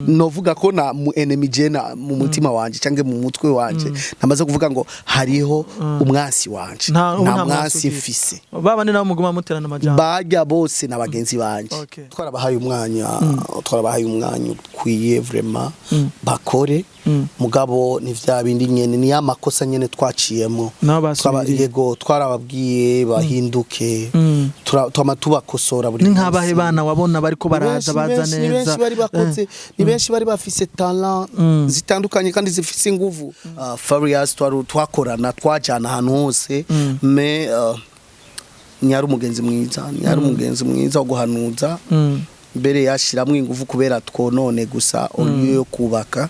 Novuga ko na mu enemy je na mu mutima wanje canke mu mutwe wanje namaze kuvuga ngo hariho umwansi wanje. Nta ubu nta nta mwansi mwansi ugira. mfise. Babandi nabo muguma muterana amajambo? Barya bose na bagenzi banje. Twarabahaye umwanya, twarabahaye umwanya ukwiye vraiment bakore, mugabo ni vya bindi nyene, ni ya makosa nyene twaciyemo. Nabo basubiriye. Yego, twarababwiye bahinduke. Twama tubakosora buri Ni nk'abahe munsi. bana wabona bariko Ni baraza benshi, baza ni benshi, neza? benshi bari bakoze, ni benshi bari bafise talent zitandukanye kandi zifise inguvu. Farious twakorana, twajana ahantu hose, mais ntiyari umugenzi mwiza, ntiyari umugenzi mwiza wo guhanuza. Mbere yashiramwo inguvu kubera twonone gusa au lieu yo kubaka.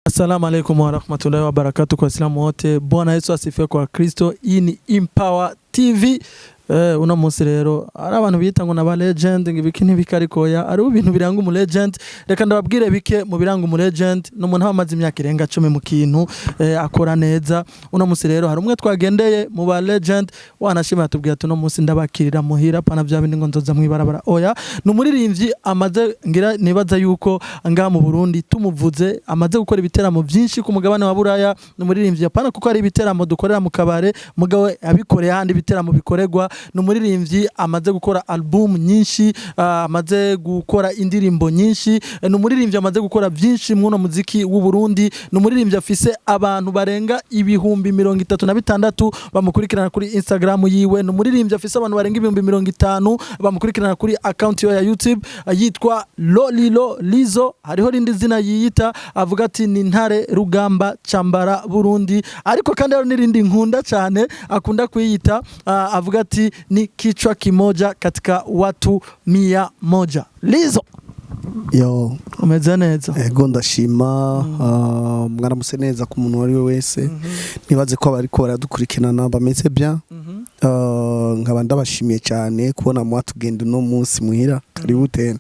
Assalamu alaikum warahmatullahi wabarakatuh kwa Waislamu wote. Bwana Yesu asifiwe kwa Kristo. Hii ni Empower TV. Uno munsi rero ari abantu bita ngo naba legend, ngo ibiki ntibiki, ariko ya ari ibintu biranga umu legend. Reka ndababwire bike mu biranga umu legend. Ni umuntu aba amaze imyaka irenga 10 mu kintu akora neza. Uno munsi rero hari umwe twagendeye mu ba legend, wanashima yatubwiye ati uno munsi ndabakirira muhira, pana bya bindi ngo nzoza mwibarabara. Oya, ni umuririmbyi amaze, ngira nibaza yuko ngaha mu Burundi tumuvuze, amaze gukora ibiteramo byinshi ku mugabane wa Buraya. Ni umuririmbyi apana kuko ari ibiteramo dukorera mu kabare, mugabo abikoreye ahandi ibiteramo bikorerwa. Ni umuririmbyi amaze gukora album nyinshi, amaze gukora indirimbo nyinshi. Ni umuririmbyi amaze gukora byinshi mw'uno muziki w'u Burundi. Ni umuririmbyi afise abantu barenga 36,000 bamukurikirana kuri Instagram yiwe. Ni umuririmbyi afise abantu barenga 50,000 bamukurikirana kuri account yiwe ya YouTube. Yitwa Lolilo Lizo. Hariho rindi zina yiyita, avuga ati ni Ntare Rugamba Cambara Burundi, ariko kandi hari n'irindi nkunda cyane akunda kwiyita, avuga ati ni kichwa kimoja katika watu 100. Lizo. Yo. Umeze neza? Ego, ndashima. Mwaramutse neza ku muntu uwo ari we wese. Nibaze ko abariko baradukurikirana bameze bien. Nkaba ndabashimiye cyane kubona mwatugenda uno munsi muhira. Karibu tena.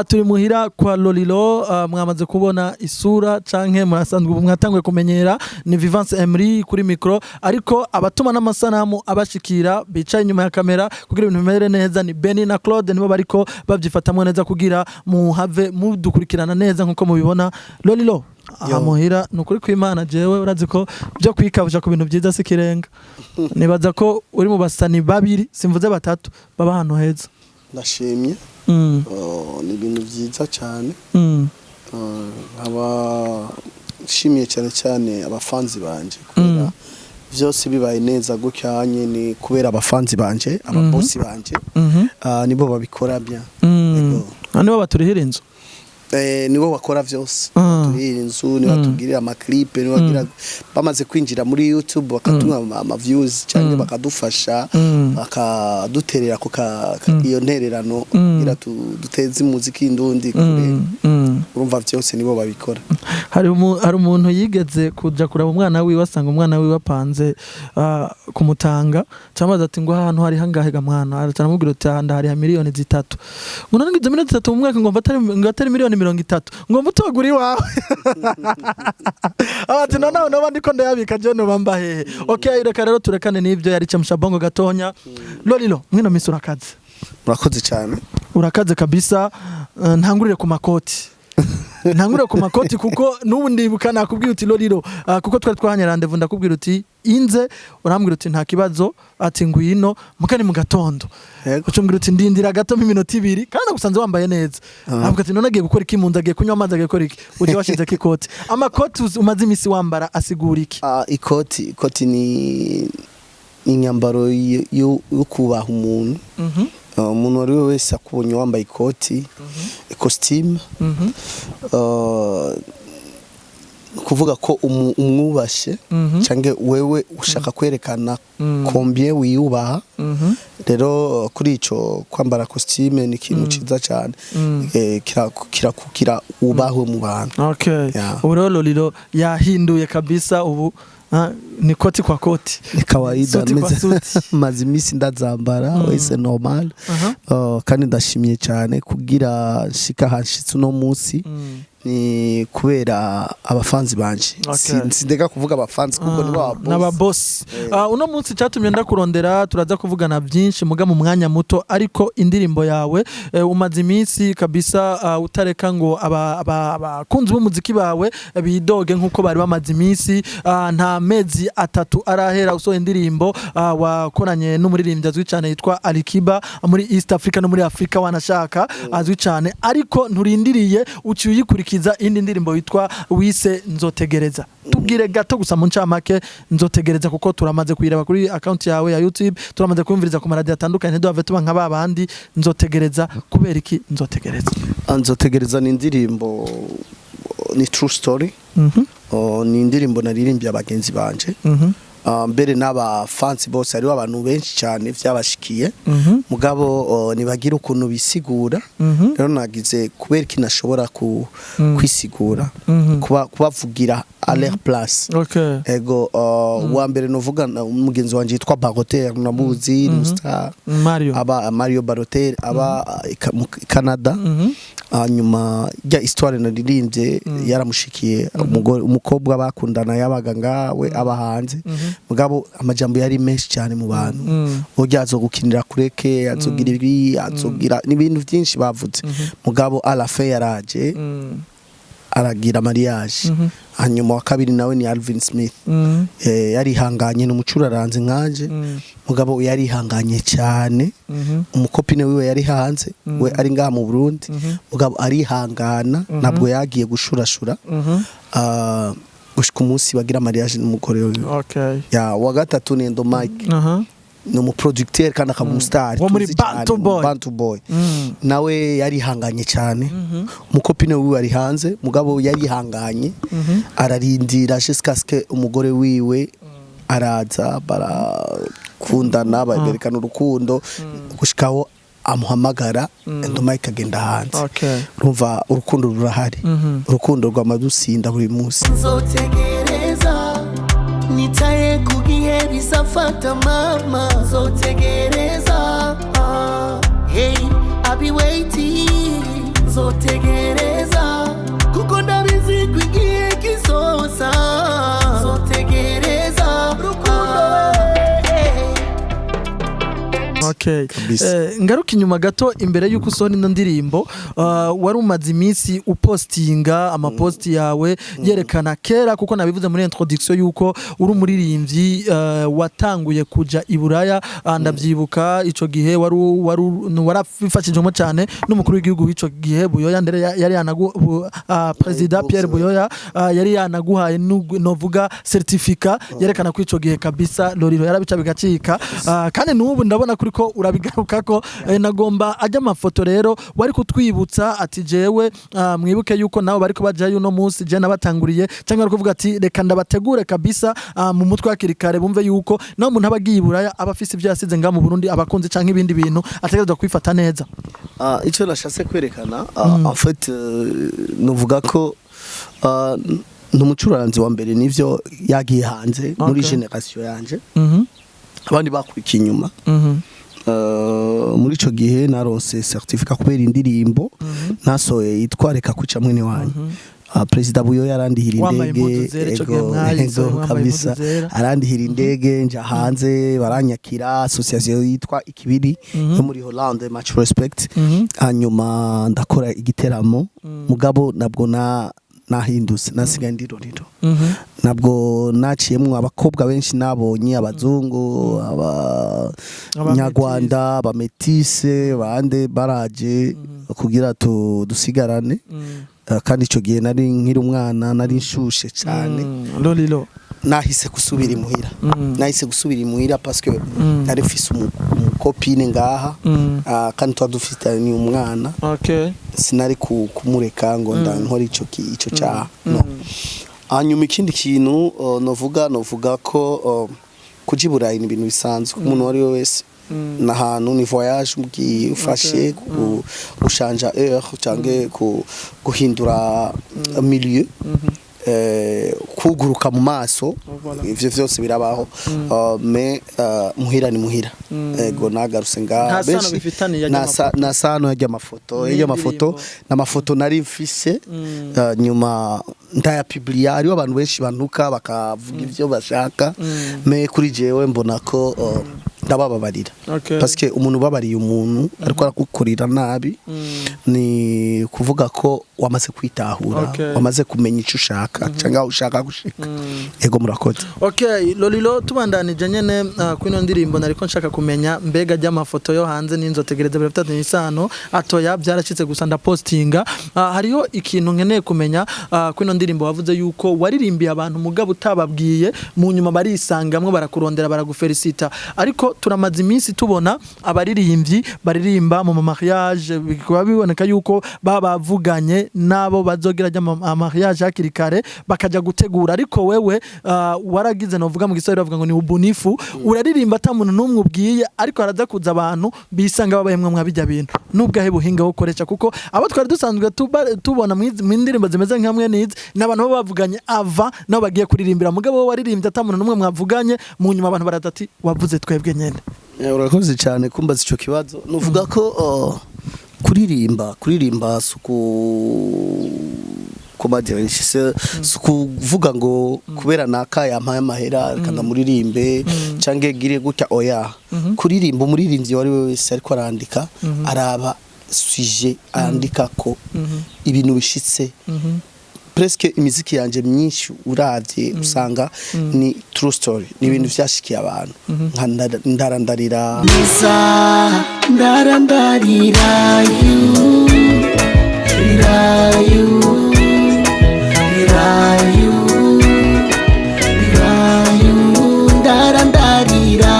Turi muhira kwa Lolilo. Mwamaze kubona isura canke murasanzwe ubu mwatanguye kumenyera, ni Vivance Emery kuri micro, ariko abatuma n'amasanamu abashikira bicaye inyuma ya kamera kugira ibintu bimere neza ni Benny na Claude, nibo bariko babyifatamwo neza kugira muhave mudukurikirana neza nkuko mubibona. Lolilo, aha Yo. muhira ni ukuri kw'Imana, jewe urazi ko byo kwikabusha ku bintu byiza si kirenga. Nibaza ko uri mu basani babiri, simvuze batatu, baba ahantu heza. Ndashimye. Ni ibintu byiza cyane. Nkaba nshimiye cyane cyane abafanzi banje, kubera byose bibaye neza gutya ni kubera abafanzi banje, ababosi banje. Nibo babikora bien. Ego. Nibo baturihira inzu. Nibo bakora vyose. Turira inzu, nibo batugirira amaclip, nibo bagira, bamaze kwinjira muri YouTube bakatumwa ama views cyangwa bakadufasha, bakaduterera ku iyo ntererano kugira duteze umuziki indundi kure. Urumva vyose nibo babikora. Hari umuntu yigeze kuja kuraba umwana wiwe, asanga umwana wiwe apanze kumutanga, cyangwa ati ngo ahantu hari hangahe ga mwana? Aramubwira ati aha hari miliyoni 3. Ngo none izo miliyoni 3 mu mwaka, ngo mva atari, ngo atari miliyoni 30, ngo mva utogura iwawe. Ati none aho noba ndiko ndayabika je noba mba hehe? Okay, reka rero turekane n'ivyo, yari Mushabongo gatonya. Lolilo, mwino misi urakaze. Murakoze cyane. Urakaze kabisa. Ntangurire ku makoti, ntangurire ku makoti, kuko n'ubu ndibuka nakubwira uti Lolilo, kuko twari twahanye rendez-vous, ndakubwira uti inze, urambwira uti nta kibazo, ati ngwino mukani mu gatondo. Yego. Ucumbwira uti ndindira gato nk'iminota 2, kandi nagusanze wambaye neza. Avuga ati none agiye gukora iki mu nzu, agiye kunywa amazi, agiye gukora iki? Uje washizeko ikoti. Amakoti umaze imisi wambara asigura iki? Ikoti ni imyambaro yo kubaha umuntu. Umuntu uwo ari we wese akubonye wambaye ikoti, ikositimu, kuvuga ko umwubashe cyangwa wewe ushaka kwerekana combien wiyubaha. Rero kuri ico, kwambara costume ni ikintu ciza cyane. Kirakukira ubahwe mu bantu. Okay. Yeah. Ubu rero Lolilo yahinduye kabisa, ubu ni koti kwa koti. Ni kawaida. Suti kwa suti. Maze iminsi ndazambara wese normal. Kandi ndashimye cyane kugira nshika hanshitse uno munsi. Ni kubera abafanzi banje. Sindeka kuvuga abafanzi kuko nibo ababoss. N'ababosi. Uno munsi cyatumye ndakurondera, turaza kuvugana byinshi muga mu mwanya muto, ariko indirimbo yawe, umaze iminsi kabisa utareka ngo abakunzi b'umuziki bawe bidoge nk'uko bari bamaze iminsi. Nta mezi 3 arahera usohoye indirimbo wakoranye n'umuririmbyi azwi cyane yitwa Alikiba muri East Africa no muri Africa wanashaka, azwi cyane, ariko nturindiriye, uciye uyikurikiza indi ndirimbo yitwa wise Nzotegereza. Tubwire gato gusa mu ncamake Nzotegereza, kuko turamaze kuyireba kuri account yawe ya YouTube, turamaze kumviriza ku maradiyo atandukanye, ntiduhave tuba nka babandi. Nzotegereza, kubera iki Nzotegereza? Nzotegereza ni indirimbo, ni true story. Oh, ni indirimbo naririmbye abagenzi banje. Mbere n'abafansi bose, hariho abantu benshi cyane vyabashikiye, mugabo nibagira ukuntu bisigura. Rero nagize kubera iki nashobora kwisigura, kubavugira à leur place. Ego, uwa mbere novuga umugenzi wanje yitwa Baroter, namuzi, ni star. Mario. Aba Mario Baroter, aba mu Canada. Hanyuma rya histoire naririmbye yaramushikiye, umugore, umukobwa bakundana yabaga ngawe, aba hanze, mugabo amajambo yari menshi cyane mu bantu, burya azogukinira kureke, azogira ibi, azogira n'ibintu byinshi bavuze, mugabo à la fin yaraje, aragira mariage. Hanyuma wa kabiri nawe ni Alvin Smith. Yarihanganye, ni umucuraranze nkanje, mugabo yarihanganye cyane. Umukopine wiwe yari hanze, we ari ngaha mu Burundi, mugabo arihangana, ntabwo yagiye gushurashura gushika umunsi bagira mariage n'umugore wiwe. Ya wa gatatu ni Endo Mike, ni umuproducteur kandi akaba umustar Wo muri tuzi cyane, Bantu Boy. Bantu Boy. Nawe yarihanganye cyane, umukopine wiwe ari hanze, mugabo yarihanganye, ararindira jusqu'à ce que umugore wiwe araza, barakundana, berekana urukundo gushikaho amuhamagara, Endo Mike agenda hanze. Urumva urukundo rurahari, urukundo rwamadusinda buri munsi. Nzotegereza, nitaye ku gihe bizafata, mama, nzotegereza. Ah, hey, I'll be waiting, nzotegereza kuko ndabizi ko igihe kizoza, nzotegereza rukundo, hey. Kabisa. Ngaruka inyuma gato, imbere y'uko usohora ino ndirimbo, wari umaze iminsi upostinga amaposti yawe yerekana kera, kuko nabivuze muri introduction yuko uri umuririmbyi watanguye kuja i Buraya. Ndavyibuka ico gihe wari warafashijwemo cyane n'umukuru w'igihugu w'ico gihe Buyoya, ndere yari yanagu President Pierre Buyoya, yari yanaguhaye novuga certificat yerekana ko ico gihe kabisa Lolilo yarabica bigacika. Kandi n'ubu ndabona kuri ko urabigarukako. Nagomba ajya amafoto rero wari kutwibutsa ati jewe, mwibuke yuko nabo bariko bajayo uno munsi, je nabatanguriye, cyangwa ari kuvuga ati reka ndabategure kabisa mu mutwe hakiri kare, bumve yuko naho umuntu aba agiye i Buraya aba afise ivyo yasize ngaha mu Burundi, abakunzi canke ibindi bintu, ategerezwa kwifata neza. Icyo nashatse kwerekana, en fait, nuvuga ko ni umucuraranzi wa mbere nivyo yagiye hanze muri génération yanje, abandi bakurikiye inyuma. Muri ico gihe naronse certificat kubera indirimbo nasohoye yitwa Reka Kwica Mwene Wanyu. Perezida Buyoya yarandihira Wambaye indege. impuzu zera ico gihe, mwayisohoye Ego, wambaye kabisa. impuzu zera. Arandihira indege nja hanze, baranyakira, association yitwa Ikibiri yo muri Hollande, much respect. Hanyuma ndakora igiteramo, mugabo nabwo na nahindutse, nasigaye ndi Lolilo. Nabwo naciyemwo abakobwa benshi nabonye, abazungu, abanyarwanda, abametise, bande baraje kugira dusigarane. Kandi ico gihe nari nkiri umwana, nari nshushe cyane. Lolilo. Nahise gusubira imuhira, nahise gusubira imuhira parce que nari mfise umukopine ngaha. Kandi tuba dufitanye umwana. Sinari kumureka ngo ndankore ico cyaha, no. Hanyuma ikindi kintu novuga ko kuja i Burayi ni ibintu bisanzwe, umuntu uwo ari we wese n'ahantu ni voyage ugiye ufashe gushanja air canke guhindura milieu. Kuguruka mu maso. Voilà. Ivyo vyose birabaho. Mais muhira ni muhira. Ego, nagarutse ngaha. Nta sano bifitaniye nta ajya nta sano y'ajya amafoto, y'ajya amafoto N'indirimbo. n'amafoto nari mfise, nyuma ndayapubliya. Hariho abantu benshi bantuka bakavuga ivyo bashaka, mais kuri jewe mbona ko ndabababarira, parce que umuntu ubabariye umuntu ariko arakukorera nabi, ni kuvuga ko wamaze kwitahura, wamaze kumenya icyo ushaka cyangwa aho ushaka gushika. Ego, murakoze. Okay, Lolilo, tubandanije nyene kwino ndirimbo, nariko nshaka kumenya mbega ry'amafoto yo hanze n'inzotegereza birafitanye isano atoya? Byaracitse gusa ndapostinga. Hariho ikintu nkeneye kumenya kwino ndirimbo. Wavuze yuko waririmbiye abantu mugabo utababwiye, mu nyuma barisangamwe, barakurondera, baragufelicita. Ariko turamaze iminsi tubona abaririmbyi baririmba mu mariage, bikaba biboneka yuko baba bavuganye n'abo bazogira rya mariage hakiri kare, bakaja gutegura. Ariko wewe waragize, novuga mu Giswahili bavuga ngo ni ubunifu, uraririmba ata muntu n'umwe ubwiye, ariko haraza kuza abantu bisanga babayemwe mwa bijya bintu. Nubwahe buhinga bukoresha? Kuko abo twari dusanzwe tubona mu ndirimbo zimeze nkamwe nizi n'abantu baba bavuganye ava nabo bagiye kuririmbira, mugabo wowe waririmbye ata muntu n'umwe mwavuganye, mu nyuma abantu baraza ati wavuze twebwe nyene. Urakoze cyane kumbaza ico kibazo. Nuvuga ko kuririmba suku comment, si kuvuga ngo kubera naka yampaye amahera reka ndamuririmbe canke gire gutya. Oya, kuririmba, umuririmbyi uwo ari we wese ariko arandika, araba sujet andika ko ibintu bishitse. Presque imiziki yanje myinshi uravye usanga ni true story, ni ibintu vyashikiye abantu, nka Ndarandarira. Lisa, ndarandarira you, rira you, rira you, rira you, ndarandarira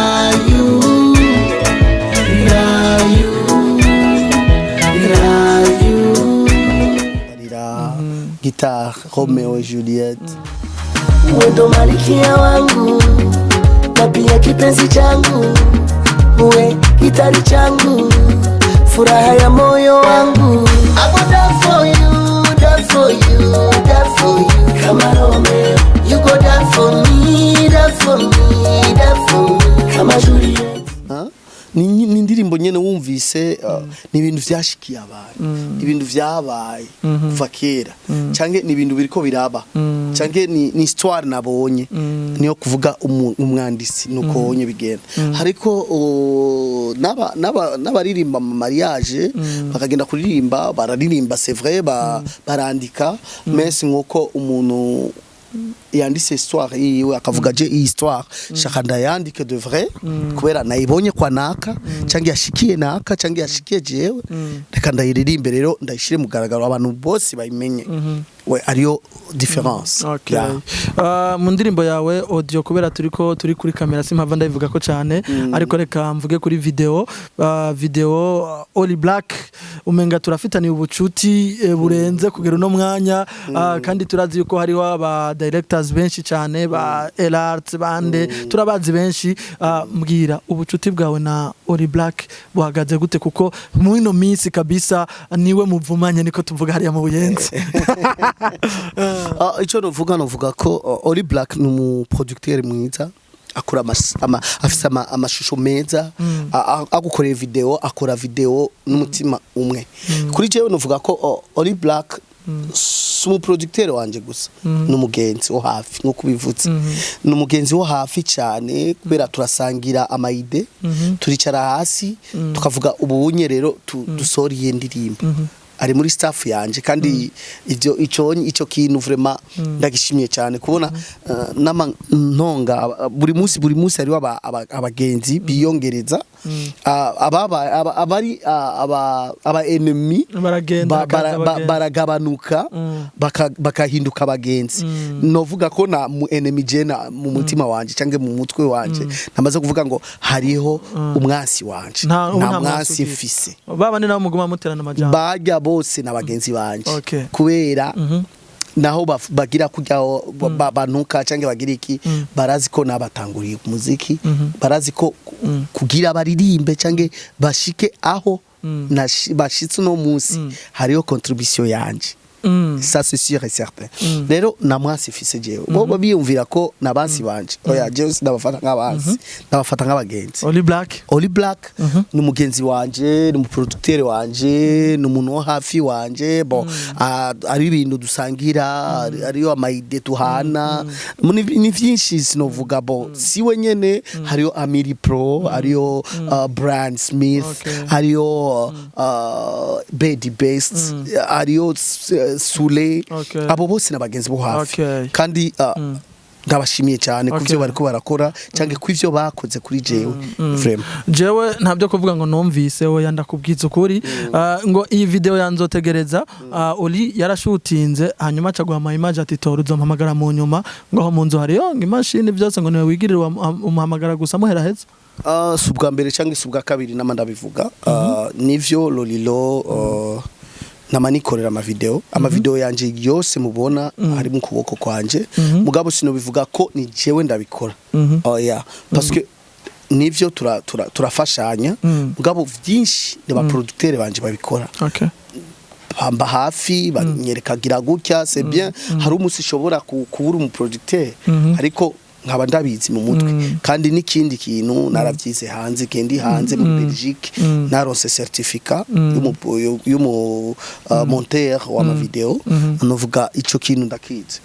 you, rira you, rira you. Ndarira, guitare, Romeo et Juliette. Wewe ndo malikia wangu na pia kipenzi changu, uwe kitari changu, furaha ya moyo wangu. I go die for you, die for you, die for you. Kama Romeo, you go die for me, die for me, die for me. Kama Juliet. Ha? Ni indirimbo nyene wumvise, ni ibintu vyashikiye abantu, ibintu vyabaye kuva kera, canke ni ibintu biriko biraba, canke ni histoire nabonye. Niyo kuvuga umwanditsi nuko wonye bigenda. Ariko n'abaririmba mu mariage bakagenda kuririmba, bararirimba, c'est vrai, barandika, mais si nkuko umuntu yanditse histoire yiwe akavuga: je iyi histoire shaka ndayandike de vrai, kubera nayibonye kwa naka, cyangwa yashikiye naka, cyangwa yashikiye jewe, reka ndayiririmbe rero, ndayishire mu garagaro abantu bose bayimenye. We ariyo différence. Okay. Yeah. Mu ndirimbo yawe audio, kubera turiko turi kuri kamera simpava ndabivuga ko cyane, ariko reka mvuge kuri video. Video, Oli Black, umenga turafitaniye ubucuti burenze kugera uno mwanya, kandi turazi yuko hariho aba directors benshi cyane ba Elart bande, turabazi benshi. Mbwira ubucuti bwawe na Oli Black buhagaze gute? Kuko mu ino minsi kabisa niwe muvumanye, niko tuvuga hariya mu Buyenzi. Icyo novuga ko Oli Black ni umuproducteur mwiza, akora afise amashusho meza, agukoreye video, akora video n'umutima umwe. Kuri jewe novuga ko Oli Black si umuproducteur wanje gusa, ni umugenzi wo hafi. Nk'uko ubivutse, ni umugenzi wo hafi cyane, kubera turasangira ama idées, turicara hasi tukavuga ubunye rero dusohora iyi ndirimbo. Ari muri staff yanje, kandi ivyo ico kintu vraiment ndagishimiye cyane kubona nama ntonga buri munsi hariho abagenzi biyongereza. Ababa abari aba enemy Baragenda, bakaza abagenzi. Baragabanuka, bakahinduka abagenzi. Novuga ko na mu enemy je na mu mutima wanje cyangwa mu mutwe wanje namaze kuvuga ngo hariho umwansi wanje. Nta, ubu nta nta mwansi mwansi ugira. mfise. Baba ni nabo muguma muterana amajambo. Barya bose na bagenzi banje, kubera naho bagira kujya bantuka cyangwa bagira iki, barazi ko nabatanguriye umuziki, barazi ko kugira baririmbe cyangwa bashike aho bashitse uno munsi hariho contribution yanje. Ça, c'est sûr et certain. Rero namwansi fise jewe, bo biyumvira ko nabansi banje. Oya, jewe sinabafata nk'abansi, ndabafata nk'abagenzi. Oli Black. Oli Black ni umugenzi wanje, ni umuproducteur wanje, ni umuntu wo hafi wanje. Bon, ari ibintu dusangira, ariyo ama idées tuhana. Ni vyinshi sinovuga. Bon, si we nyene, hariyo Amiri Pro, hariyo Brian Smith, hariyo Bedi Best, hariyo Sule. Abo bose n'abagenzi bo hafi. Kandi ndabashimiye cyane ku byo bariko barakora cyangwa ku ivyo bakoze kuri jewe, vraiment. Jewe ntabyo kuvuga ngo numvise, oya, ndakubwiza ukuri. Ngo iyi video yanzotegereza, Oli yarashutinze, hanyuma aca guha ama image ati: "Tora, uzompamagara mu nyuma." Ngo aho mu nzu hariyo ngo imashini byose, ngo niwe wigirira umuhamagara gusa muhera heza. Si ubwa mbere cyangwa si ubwa kabiri nama ndabivuga. Nivyo, Lolilo nama nikorera amavideo. Amavideo yanje yose mubona ari mu kuboko kwanje, mugabo sinobivuga ko ni jewe ndabikora. Oh yeah, parce que nivyo turafashanya, mugabo vyinshi ni ba producteur banje babikora. Bamba hafi, banyereka gira gutya, c'est bien. Hari umunsi ushobora kubura umuproducteur, ariko nkaba ndabizi mu mutwe. Kandi n'ikindi kintu, naravyize hanze, kendi hanze muri Belgique, naronse certificat y'umu monteur wa video. Novuga ico kintu ndakizi.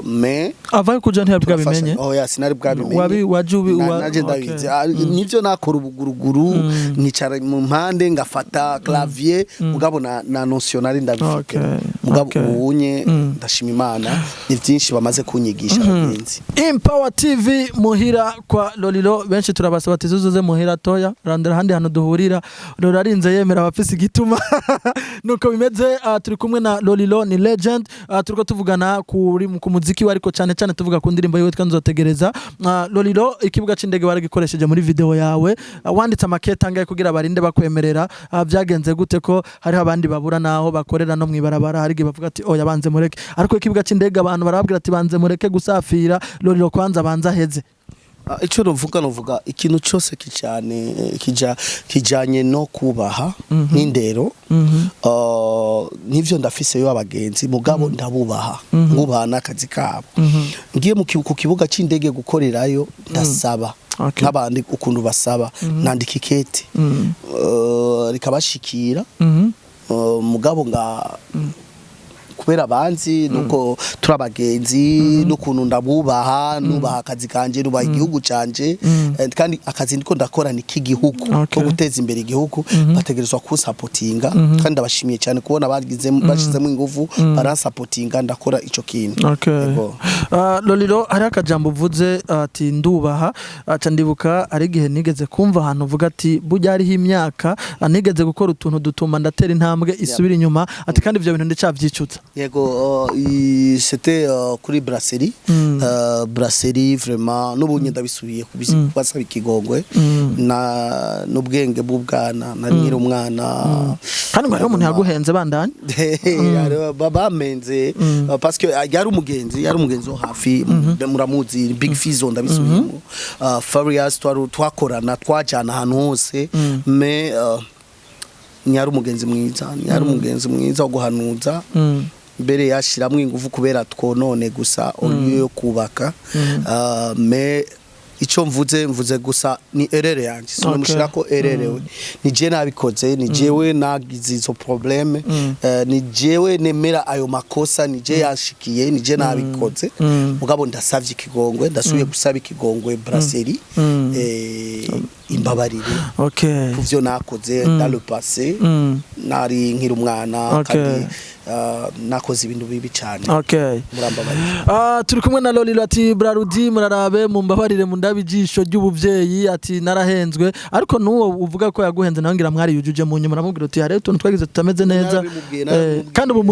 Mais Avayo kuja ntiyari bwabimenye. Oh yeah, sinari bwabimenye. Waje Naje ndabizi. Nivyo, nakora ubuguruguru, nkicara mu mpande ngafata clavier, mugabo na notion nari ndabifite. Mugabo ubunye ndashima Imana, ni byinshi bamaze kunyigisha abagenzi. Empower TV muhira kwa Lolilo, benshi turabasaba ati zuzuze muhira toya, randera ahandi hantu duhurira. Lolilo arinze yemera abafise igituma, nuko bimeze. Turi kumwe na Lolilo, ni legend. Turiko tuvugana kuri ku muziki we, ariko cyane cyane tuvuga ku ndirimbo yiwe twanzotegereza. Lolilo, ikibuga c'indege waragikoresheje muri video yawe. Wanditse amakete angahe kugira barinde bakwemerera? Vyagenze gute ko hariho abandi babura naho bakorera no mwibarabara, hari igihe bavuga ati: "Oya, banze mureke," ariko ikibuga c'indege abantu barababwira ati: "Banze mureke gusafira Lolilo, kwanza banza aheze"? Ico novuga ikintu cyose kijane kijanye no kubaha n'indero. Nivyo, ndafiseyo abagenzi, mugabo ndabubaha, ngubaha n'akazi kabo. Ngiye ku kibuga c'indege gukorerayo, ndasaba nk'abandi ukuntu basaba, nandika ikete, rikabashikira. Mugabo nga kubera banzi nuko turi abagenzi n'ukuntu ndabubaha, nubaha akazi kanje, nubaha igihugu canje. Kandi akazi ndiko ndakora ni k'igihugu, ko guteza imbere igihugu, bategerezwa kunsapotinga. Kandi ndabashimiye cyane kubona bagizemo, bashizemo ingufu, baransapotinga, ndakora ico kintu. Yego. Lolilo, hari akajambo uvuze ati "ndubaha", aca ndibuka hari igihe nigeze kumva ahantu uvuga ati burya hariho imyaka nigeze gukora utuntu dutuma ndatera intambwe isubira inyuma, ati kandi ivyo bintu ndacavyicuza. Yego, c'était kuri brasserie. Brasserie vraiment, n'ubu nyine ndabisubiye kubasaba ikigongwe na n'ubwenge bw'ubwana, nari nkiri umwana. Kandi ngo hariho umuntu yaguhenze, bandanye. Bamenze parce que yari umugenzi wo hafi, muramuzi, Big Fizzo, ndabisubiyemo. Farious twakorana, twajana ahantu hose, mais yari umugenzi mwiza wo guhanuza. Mbere yashiramwo ingufu kubera twonone gusa au lieu yo kubaka. Mais icyo mvuze gusa ni erreur yanje, sinamushira ko erreur we, ni je nabikoze, ni jewe nagize izo problème. Ni jewe nemera ayo makosa, ni je yashikiye, ni je nabikoze. Mugabo ndasavye ikigongwe, ndasubiye gusaba ikigongwe brasserie, imbabarire kuvyo nakoze dans le passé. Nari nkiri umwana kandi nakoze ibintu bibi cyane. Murambabarira. Turi kumwe na Lolilo, ati Brarudi murarabe mumbabarire, mundabe ijisho ry'ubuvyeyi, ati narahenzwe. Ariko nuwo uvuga ko yaguhenze nawe ngira mwari yujuje mu nyuma, aramubwira uti hari utuntu twagize tutameze neza. Narabimubwiye, narabimubwiye. Kandi ubu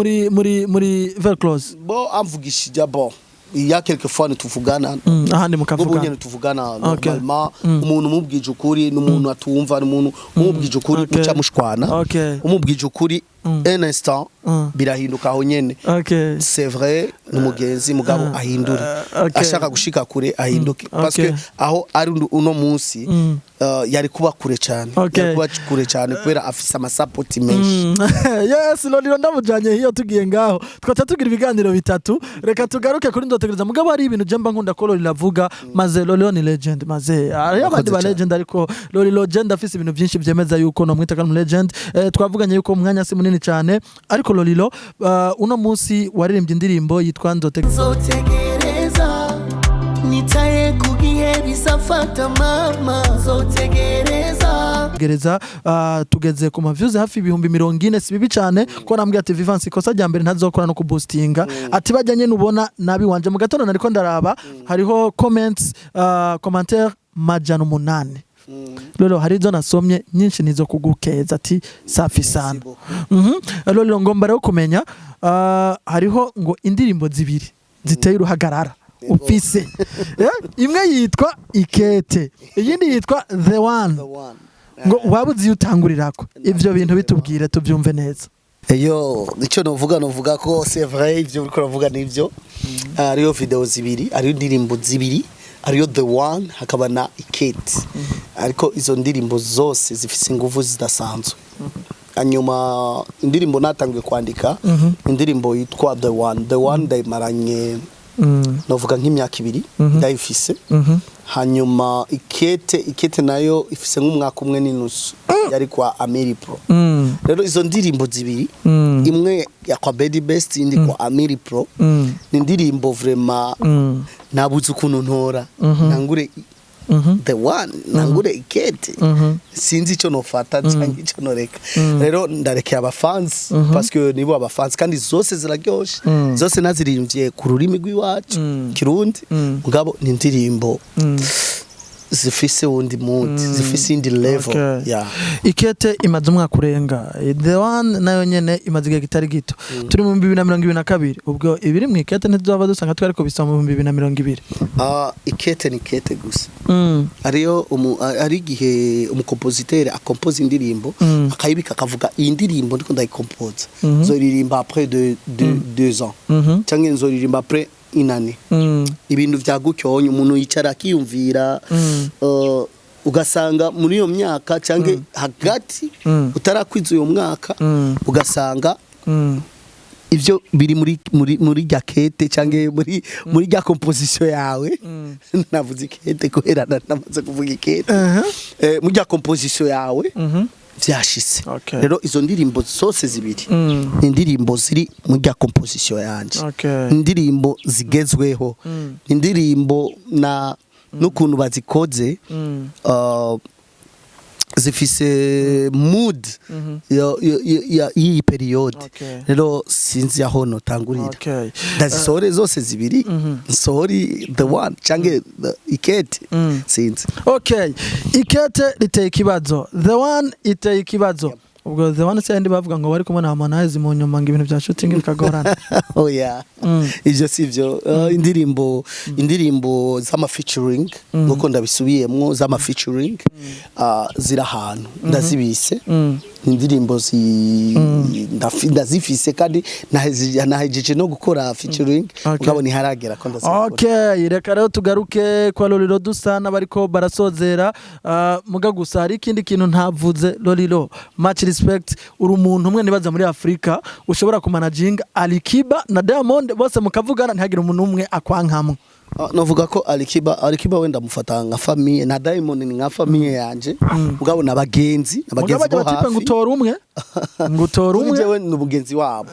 muri very close. Bo amvugishije, bon, il y a quelques fois ntituvugana. Ahandi Ubu mukavugana. nyene tuvugana normalement. Umuntu umubwije ukuri n'umuntu atumva, n'umuntu umubwije ukuri muca mushwana. Umubwije ukuri Un instant birahinduka aho nyene. C'est vrai, ni umugenzi, mugabo ahindure. Ashaka gushika kure, ahinduke, parce que aho ari uno munsi, yari kuba kure cyane. Yari kuba kure cyane kubera afise amasapoti menshi. Yes, Lolilo ndamujanye hiyo, tugiye ngaho twaca tugira ibiganiro bitatu. Reka tugaruke kuri Nzotegereza, mugabo hari ibintu je mba nkunda ko Lolilo avuga. Maze Lolilo ni legend, maze hariho abandi ba Murakoze cyane. legend, ariko Lolilo legend afise ibintu byinshi byemeza yuko nomwita ko ari umu legend. Twavuganye yuko umwanya si munini cyane, ariko Lolilo, uno munsi waririmbye indirimbo yitwa Nzotegereza. Nzotegereza, nitaye ku gihe bizafata, mama, nzotegereza. Gereza, tugeze ku ma views hafi 40,000. Si bibi cyane ko nambwiye ati Vivance ikosa rya mbere ntazokora no kuboostinga, ati bajya nyene ubona nabi wanje. Mu gatondo nariko ndaraba, hariho comments, commentaire 800. Lolo, hari izo nasomye nyinshi nizo kugukeza, ati safi sana. Lolo, ngomba rero kumenya, hariho ngo indirimbo zibiri ziteye uruhagarara ufise. Imwe yitwa Ikete, iyindi yitwa The One. The One. Ngo waba uzi iyo utangurirako ivyo bintu, bitubwire tubyumve neza. Eyo, icyo novuga ko c'est vrai, ivyo uriko uravuga nivyo. Hariyo video zibiri, hariyo indirimbo zibiri, hariyo The One, hakaba na Ikete, ariko izo ndirimbo zose zifise ingufu zidasanzwe. Hanyuma indirimbo natangiye kwandika, indirimbo yitwa The One, The One ndayimaranye novuga nk'imyaka 2 ndayifise. Hanyuma Ikete nayo ifise nk'umwaka umwe n'inusu, yari kwa Amiri Pro. Rero izo ndirimbo zibiri, imwe ya kwa Bedi Best, indi kwa Amiri Pro, ni indirimbo vraiment nabuze ukuntu ntora ntangure The One, ntangure Ikete. Sinzi icyo nofata cyangwa icyo noreka. Rero ndarekeye abafans, parce que nibo abafans, kandi zose ziraryoshe. Zose naziririmbye ku rurimi rw'iwacu, Kirundi, mugabo ni indirimbo zifise wundi mood, zifise indi level. Yeah. Ikete imaze umwaka urenga, The One nayo nyene imaze igihe kitari gito. Turi mu 2022, ubwo ibiri mu Ikete ntituzaba dusanga twariko bisa mu 2020? Ah, Ikete ni Ikete gusa. Ariyo ari igihe umukompositeur akompoza indirimbo, akayibika, akavuga: "Iyi ndirimbo ndiko ndayikompoza, nzoririmba après 2 ans cyangwa nzoririmba après une année." Ibintu vya gutyonye umuntu yicara akiyumvira, ugasanga muri iyo myaka cyangwa hagati utarakwiza uyo mwaka, ugasanga ivyo biri muri rya kete cyangwa muri rya composition yawe. Navuze ikete kubera namaze kuvuga ikete. Muri rya composition yawe vyashitse. Rero izo ndirimbo zose zibiri ni indirimbo ziri muri rya composition yanje. Indirimbo zigezweho, indirimbo na n'ukuntu bazikoze, zifise mood y'iyi période. Rero sinzi aho notangurira. Ndazisohore zose zibiri, nsohore The One canke Ikete? Sinzi. Okay, Ikete riteye ikibazo, The One iteye ikibazo. Ubwo The One se yandi bavuga ngo bari kumwe na Harmonize, mu nyuma ngo ibintu bya shooting bikagorana? Oya, ivyo sivyo. Indirimbo z'ama featuring, nkuko ndabisubiyemwo, z'ama featuring, ziri ahantu ndazibise. Indirimbo ndazifise kandi nahejeje no gukora featuring, mugabo ntiharagera ko ndazikora. Okay, reka rero tugaruke kwa Lolilo, dusa n'abariko barasozera. Muga gusa hari ikindi kintu ntavuze. Lolilo, much respect, uri umuntu umwe nibaza muri Afrika ushobora kumanaginga Alikiba na Diamond bose mukavugana, ntihagire umuntu umwe akwankamwe. Ah, novuga ko Alikiba wenda mufata nka famille, na Diamond ni nka famille yanje, mugabo nabagenzi Mugabo nabagenzi bajya bo batipe ngo hafi. utora umwe, ngo utora Kuri umwe. jewe ni umugenzi wabo.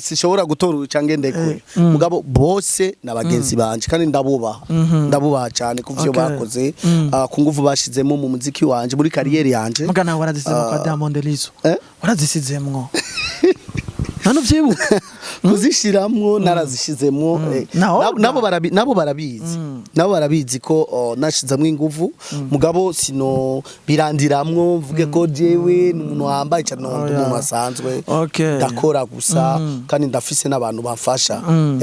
Sishobora gutora uyu canke ndekure, mugabo bose nabagenzi banje kandi ndabubaha, ndabubaha cyane ku vyo bakoze, ku nguvu bashizemo mu muziki wanje, muri carrière yanje. Muga nawe warazisizemwo kwa Diamond Lizo. Eh? Warazisizemwo, none uvyibuka? Kuzishiramwo narazishizemwo. Nabo barabizi ko, oh, nashizemwo inguvu, mugabo sino birandiramwo mvuge ko jewe ni umuntu wambaye cyane, Oh, ndi yeah. umuntu asanzwe. Ndakora gusa kandi ndafise n'abantu bamfasha.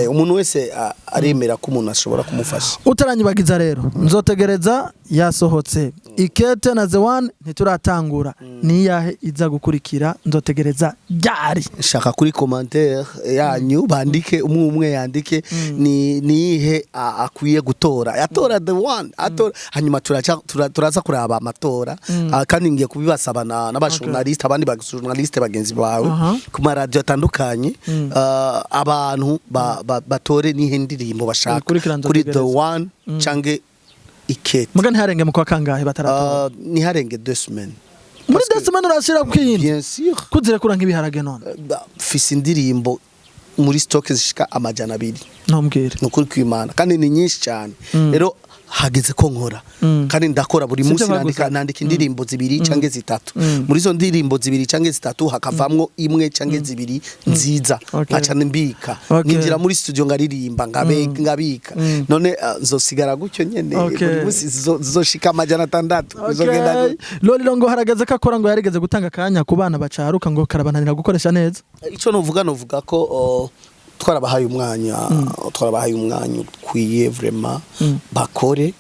Umuntu wese aremera ko umuntu ashobora kumufasha. Utaranyibagiza rero, Nzotegereza yasohotse. Ikete na The One ntituratangura, niyahe iza gukurikira? Nzotegereza ryari? Shaka kuri commentaire yanyu bandike, umwe umwe yandike ni nihe akwiye gutora. Yatora The One, atora, hanyuma turaza kuraba amatora. Kandi ngiye kubibasaba n'abajournaliste, abandi ba journaliste bagenzi bawe ku maradiyo atandukanye, abantu batore nihe ndirimbo bashaka Ikurikira kuri The Nzotegereza. One canke Ikete. Muga ntiharenge mu kwa kangahe bataratora? Ntiharenge 2 semaines. Muri 2 semaines urashira kwiyindi? Bien sûr. Kuzirekura nk'ibiharage none? Mfise indirimbo muri stock zishika 200. Ntumbwire. Ni ukuri kw'Imana, kandi ni nyinshi cyane. Rero hageze ko nkora, kandi ndakora buri Sibyo munsi, baguze. nandika indirimbo zibiri canke zitatu. Muri izo ndirimbo zibiri canke zitatu hakavamwo imwe canke zibiri nziza, nkaca mbika, ninjira muri studio ngaririmba, ngabika. None nzosigara gutyo nyene? Buri munsi zizoshika 600, bizogenda gutyo. Lolilo ngo harageze ko akora, ngo yarigeze gutanga akanya ku bana bacaruka, ngo karabananira gukoresha neza. Icyo novuga ko twarabahaye umwanya, twarabahaye umwanya ukwiye vraiment bakore.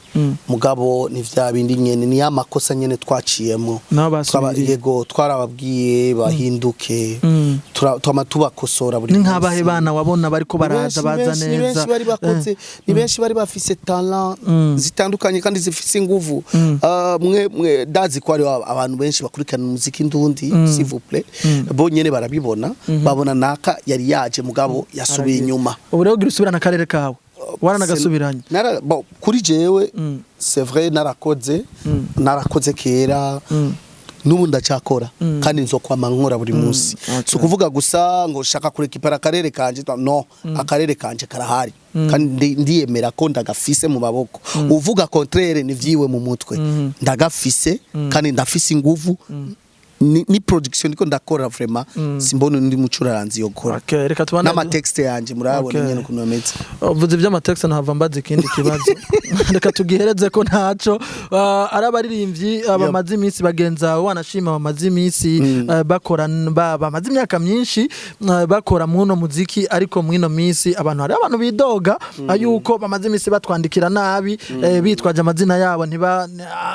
Mugabo ni vya bindi nyene, ni ya makosa nyene twaciyemo. Nabo basubiriye. Yego, twarababwiye bahinduke. Twama tubakosora buri Ni nk'abahe munsi. bana wabona bariko Ni baraza benshi, baza ni benshi, ni neza? benshi bari bakoze, ni benshi bari bafise talent zitandukanye kandi zifise inguvu. Mwe ndazi ko hariho abantu benshi bakurikirana umuziki ndundi, s'il vous plaît, bo nyene barabibona, babona naka yari yaje mugabo yasubiye inyuma. Ubu rero gira usubirane akarere kawe, waranagasubiranye. Bon, kuri jewe, c'est vrai, narakoze kera, n'ubu ndacakora, kandi nzokwama nkora buri munsi. Si ukuvuga gusa ngo shaka kurekipera akarere kanje, no, akarere kanje karahari, kandi ndiyemera ko ndagafise mu maboko. Uvuga contraire ni vyiwe mu mutwe. Ndagafise kandi ndafise inguvu, ni production ndiko ndakora, vraiment simbona undi mucuraranzi yokora. Okay, reka tubane. N'amatexte yanje murayabona nyene ukuntu ameze. Uvuze iby'amatexte, ntava mbaza ikindi kibazo, reka tugihereze ko ntaco. Ari abaririmbyi bamaze iminsi bagenza, wanashima bamaze iminsi bakora, bamaze imyaka myinshi bakora mw'uno muziki, ariko mw'ino minsi abantu, hari abantu bidoga yuko bamaze iminsi batwandikira nabi, bitwaje amazina yabo, ntiba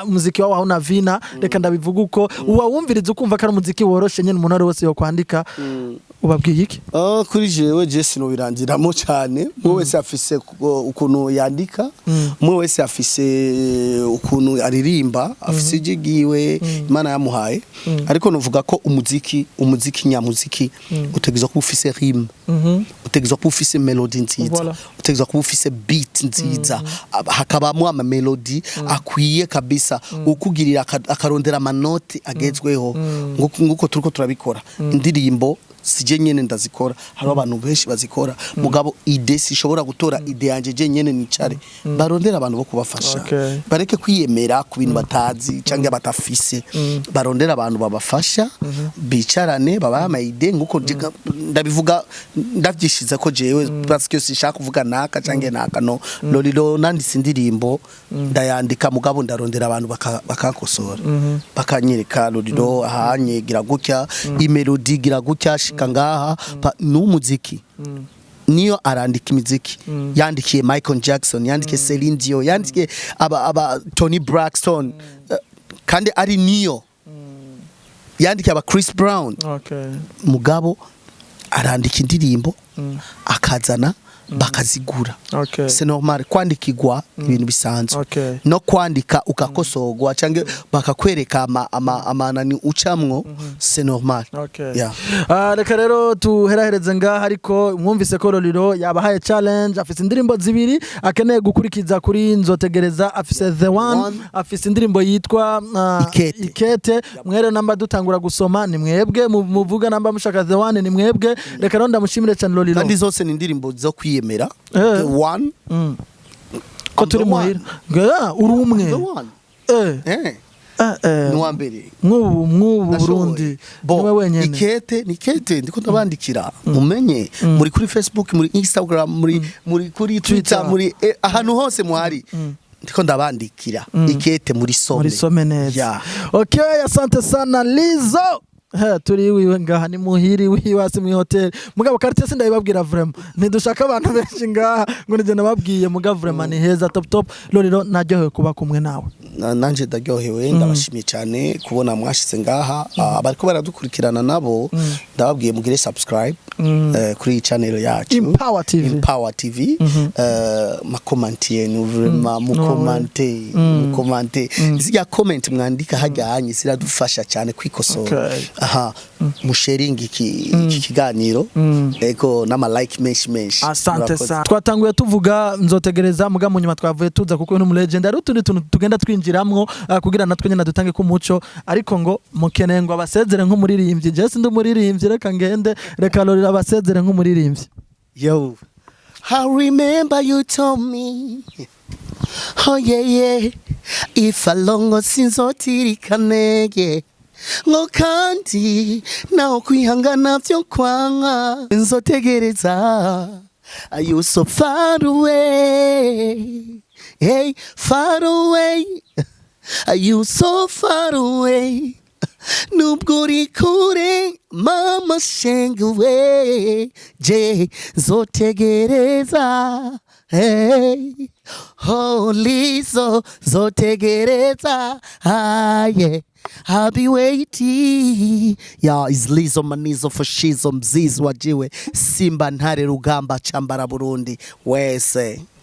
muziki wabo hauna vina. Reka ndabivuga uko uwawumviriza ukumva ko ari umuziki woroshe nyene umuntu ari wese yokwandika. Ubabwiye iki? Kuri jewe, je sinobirangiramo cyane. Umwe wese afise ukuntu yandika, umwe wese afise ukuntu aririmba, afise ijwi ryiwe Imana yamuhaye. Ariko nuvuga ko umuziki nyamuziki utegerezwa kuba ufise rime, utegerezwa kuba ufise melody nziza, utegerezwa kuba ufise beat nziza, hakabamwo ama melody akwiye kabisa, ukugirira akarondera amanoti agezweho, nguko turiko turabikora. Indirimbo sije nyene ndazikora, hariho abantu benshi bazikora, mugabo idée sishobora gutora idée yanje je nyene nicare. Barondera abantu bo kubafasha, bareke kwiyemera ku bintu batazi cyangwa batafise. Barondera abantu babafasha, bicarane, babahe ama idées, nguko ndabivuga, ndavyishiza ko jewe, parce que sinshaka kuvuga naka cyangwa naka. No Lolilo nanditse indirimbo, ndayandika, mugabo ndarondera abantu bakankosora, bakanyereka: "Lolilo, ahanye gira gutya, imelody gira gutya, shika ngaha." N'umuziki niyo arandika imiziki, yandikiye Michael Jackson, yandikiye Celine Dion, yandikiye aba Toni Braxton, kandi ari niyo yandikiye aba Chris Brown. Mugabo arandika indirimbo akazana, bakazigura. C'est normal kwandikirwa ibintu bisanzwe, no kwandika ugakosorwa cyangwa bakakwereka amanani ucamwo, c'est normal. Yeah. Reka rero tuherahereze ngaha, ariko mwumvise ko Lolilo yabahaye challenge. Afise indirimbo zibiri akeneye gukurikiza kuri Nzotegereza. Afise The One, One. afise indirimbo yitwa Ikete. Ikete. Mwere namba dutangura gusoma, ni mwebwe muvuga namba mushaka The One, ni mwebwe. Reka rero ndamushimire cyane Lolilo. Kandi zose ni indirimbo zo kwiyemera. The One. Ko I'm turi the one. muhira. Uri umwe. The One. Ni uwa mbere. Mw'ubu Ndashoboye. Burundi Bo, niwe wenyene. Ikete ni kete ndiko ndabandikira, mumenye muri kuri Facebook, muri Instagram, muri kuri Twitter, Twitter. muri ahantu hose muhari, ndiko ndabandikira ikete muri some. Muri some neza. Yeah. Okay, asante sana Lizo. Turi iwiwe ngaha, ni muhiri wiwe, hasi mu hotel. Mugabo quartier sindayibabwira, vraiment ntidushaka abantu benshi ngaha ngo nije nababwiye, mugabo vraiment ni heza, top top. Lolilo, naryohewe kuba kumwe nawe. Nanje ndaryohewe, ndabashimiye cyane kubona mwashize ngaha. Abariko baradukurikirana nabo ndababwiye mugire subscribe kuri iyi channel yacu. Empower TV. Empower TV. Makomenti yenu vraiment, mukomante, mukomante. Zirya comment mwandika hajyanye ziradufasha cyane kwikosora. Aha musharinga iki kiganiro, ego, n'ama like menshi menshi. Asante Murakoze. sana. Twatanguye tuvuga nzotegereza, muga mu nyuma twavuye tuza kuko ni legend, ari utundi tuntu tugenda twinjiramwo kugira natwe nyine dutange ku muco, ariko ngo mukeneye ngo abasezere nk'umuririmbyi. Je sindi umuririmbyi, reka ngende, reka Lolilo abasezere nk'umuririmbyi. Yo, I remember you told me, oh yeah, if alongo sinzotirikane, yeah. Ngo kandi naho kwihangana byo kwanga nzotegereza. Are you so far away? Hey, far away. Are you so far away? Nubwo uri kure, mama shenguwe, je zotegereza. Hey, oh Lizo, zotegereza. Ah yeah, I'll be waiting. Yeah, is Lizo Manizo Foshizo Mzizi wajiwe Simba Ntare Rugamba Chambara Burundi wese.